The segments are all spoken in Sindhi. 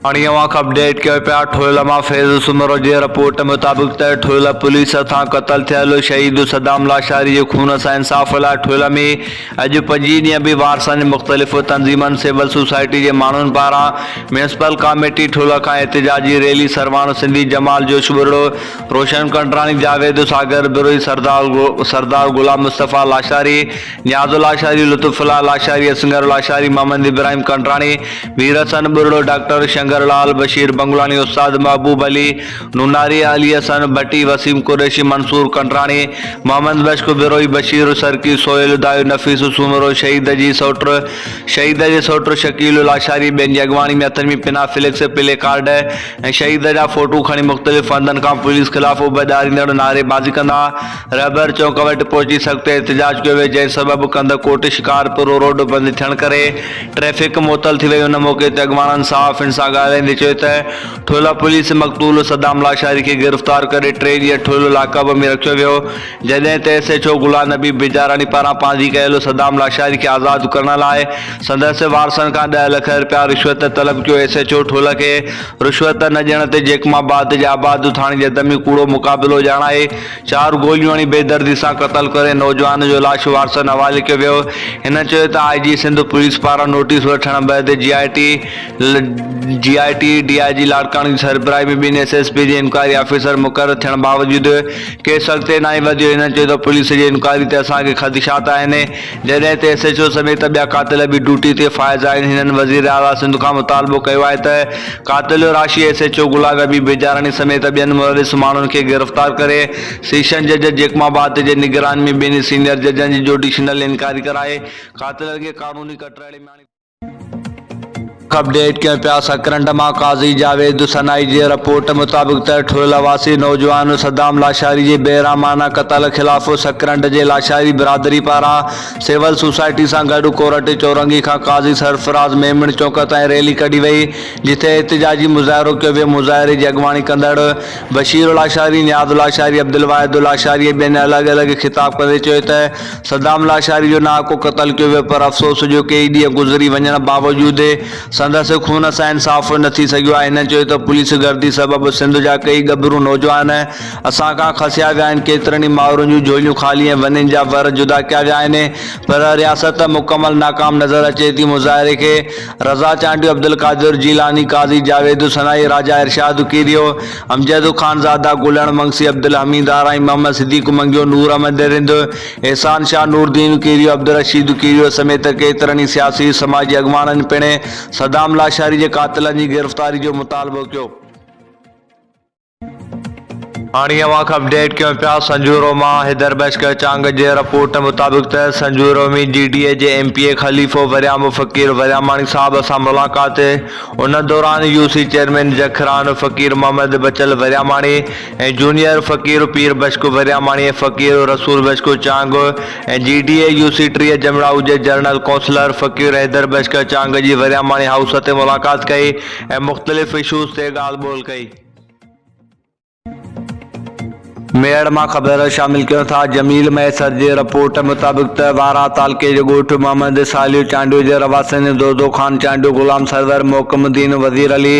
هاڻي اوهان کي اپڊيٽ ڪيو پيا ٺويل مان فيض سومرو جي رپورٽ مطابق ته ٺويل پوليس هٿان قتل ٿيل شهيد صدام لاشاري جي خون سان انصاف لاء ٺويل ۾ اڄ پنجين ڏينهن به وارثن مختلف تنظيمن سول سوسائٽي جي ماڻهن پاران ميونسپل ڪاميٽي ٺويل کان احتجاجي ريلي سرواڻ سنڌي جمال جوش ٻرڙو روشن ڪنڊراڻي جاويد ساگر بروهي سردار غلام مصطفيٰ لاشاري نياز لاشاري، لطف الله لاشاري، اصغر لاشاري، محمد ابراهيم ڪنڊراڻي، مير حسن ٻرڙو، ڊاڪٽر شنگر لال، بشير بنگلاڻي، استاد محبوب علي نوناري، علي حسن ڀٽي، وسيم قريشي، منصور ڪنڊراڻي، محمد بشڪ بروهي، بشير سرڪي، سهيل دايو، نفيس سومرو، شهيد جي سئوٽ شهيد جي سئوٽ شڪيل لاشاري ٻين جي اڳواڻي ۾ هٿن ۾ پنا فليڪس، پلي ڪارڊ ۽ شهيد جا فوٽو کڻي مختلف هنڌن کان پوليس خلاف اڀ ڏاريندڙ نعريبازي ڪندا رهبر چونڪ وٽ پهچي سخت احتجاج ڪيو ويو جنهن سبب ڪنڌڪوٽ شڪارپور روڊ بند ٿيڻ ڪري ٽريفڪ معطل ٿي وئي ان موقعي تي اڳواڻن صحافين سان ڳالهائيندي چيو ته ٺولا پوليس مقتول صدام لاشاري کي گرفتار ڪري ٽي ڏينهن ٺول لاڪ اپ ۾ رکيو ويو جڏهن ته S H O Ghulam Nabi Bijarani پاران پانڌي ڪيل صدام لاشاري کي آزاد ڪرڻ لاء سندس وارثن کان ڏهه لک رپيا رشوت طلب ڪيو ايس ايڇ او ٺول کي رشوت نه ڏيڻ تي جيڪب آباد جي آباد ٿاڻي جي دمي ڪوڙو مقابلو ڄاڻائي چار گوليون هڻي بيدردي سان قتل ڪري نوجوان جو لاش وارثن حوالي ڪيو ويو. هن چيو ته آء جي سنڌ پوليس پاران نوٽيس وٺڻ بعد J I T J I T D I جي لاڙڪاڻو جي سربراهي ۾ ٻن ايس ايس پي جي انڪوائري آفيسر مقرر ٿيڻ باوجود ڪيس اڳتي ناهي وڌيو. هن چيو ته پوليس جي انڪوائري تي اسان کي خدشات آهن جڏهن ته ايس ايڇ او سميت ٻيا قاتل به ڊيوٽي تي فائز آهن. هنن وزيراعليٰ سنڌ کان مطالبو ڪيو آهي ته قاتل راشي S H O Ghulam Nabi Bijarani سميت ٻين ملوث ماڻهن کي گرفتار ڪري سيشن جج جيڪب آباد جي نگراني ۾ ٻن سينيئر ججن جي جوڊيشنل انڪوائري ڪرائي قاتلن کي قانوني ڪٽهڙي ۾ آڻي اپڊيٽ ڪيون پيا سڪرنڊ مان قاضي جاويد ثنائي جي رپورٽ مطابق ته ٺويل واسي نوجوان صدام لاشاري جي بيرحمانه قتل خلاف سڪرنڊ جي لاشاري برادري پاران سول سوسائٽي سان گڏ ڪورٽ چورنگي کان قاضي سرفراز ميمڻ چوڪ تائين ريلي ڪڍي وئي جتي احتجاجي مظاهرو ڪيو ويو مظاهري جي اڳواڻي ڪندڙ بشير لاشاري، نياز لاشاري، عبدالواحد لاشاري ۽ ٻين الڳ الڳ خطاب ڪندي چيو ته صدام لاشاري جو ناحق قتل ڪيو ويو پر افسوس جو ڪيئي ڏينهن گذري وڃڻ باوجود سندس خون سان انصاف نه ٿي سگهيو آهي. هن چيو ته پوليس گردي سبب سنڌ جا ڪيئي ڳڀرو نوجوان اسان کان کسيا ويا آهن، ڪيترن ئي مائرن جون جهوليون خالي ۽ ونين جا ور جدا ڪيا ويا آهن پر رياست مڪمل ناڪام نظر اچي ٿي. مظاهري کي رضا چانڊيو، عبدالقادر جيلاني، قاضي جاويد ثنائي، راجا ارشاد ڪيريو، امجد خانزاده، گلڻ منگسي، عبدالحميد آرائين، محمد صديق منگيو، نور احمد رند، احسان شاهه، نوردين ڪيريو، عبدالرشيد ڪيريو سميت ڪيترن ئي سياسي سماجي اڳواڻن پڻ صدام لاشاري جي قاتلن جي گرفتاري جو مطالبو ڪيو. هاڻي اوهان کي اپڊيٽ ڪيون پيا سنجهورو مان حيدر بخش چانگ جي رپورٽ مطابق ته سنجهورو ۾ جي ڊي اي جي ايم پي اي خليفو وريامو فقير ورياماڻي صاحب سان ملاقات ان دوران يو سي چيئرمين جکران فقير محمد بچل ورياماڻي ۽ جونيئر فقير پير بشڪ ورياماڻي ۽ فقير رسول بشڪ چانگ ۽ جي ڊي اي يو سي 30 جمڙائو جي جنرل ڪونسلر فقير حيدر بشڪ چانگ جي ورياماڻي هائوس تي ملاقات ڪئي ۽ مختلف اشوز تي ڳالهه ٻولهه ڪئي. ميهڙ مان خبر شامل ڪيون ٿا جميل مهيسر جي رپورٽ مطابق ته وارهه تعلقي جي ڳوٺ محمد صالح چانڊيو جي رهواسين دودو خان چانڊيو، غلام سرور، محڪم الدين، وزير علي،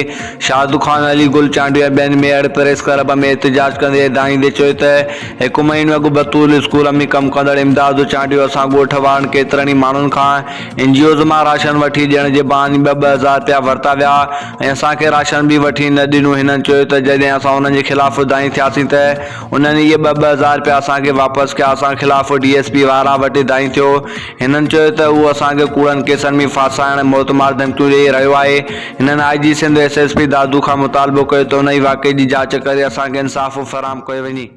شاهد خان، علي گل چانڊيو ۽ ٻين ميهڙ پريس ڪلب ۾ احتجاج ڪندي دانهيندي چيو ته هڪ مهينو اڳ بتول اسڪول ۾ ڪم ڪندڙ امداد چانڊيو اسان ڳوٺ وارن ڪيترن ئي ماڻهن کان اين جي اوز مان راشن وٺي ڏيڻ جي بهاني ٻه ٻه هزار رپيا ورتا ويا ۽ اسان کي راشن به وٺي نه ڏنو هنن چيو ته جڏهن اسان انهن جي خلاف دانهين ٿياسين ته انهن اهي ٻه ٻه هزار رپيا اسان کي واپس ڪيا اسان خلاف ڊي ايس پي وارهه وٽ دانهين ٿيو هنن چيو ته اهو اسان کي ڪوڙن ڪيسن ۾ ڦاسائڻ ۽ موتمار ڌمڪيون ڏئي رهيو آهي هنن I G Sindh S S P Dadu کان مطالبو ڪيو ته انهي واقعي جي جاچ ڪري اسان کي انصاف فراهم ڪيو وڃي.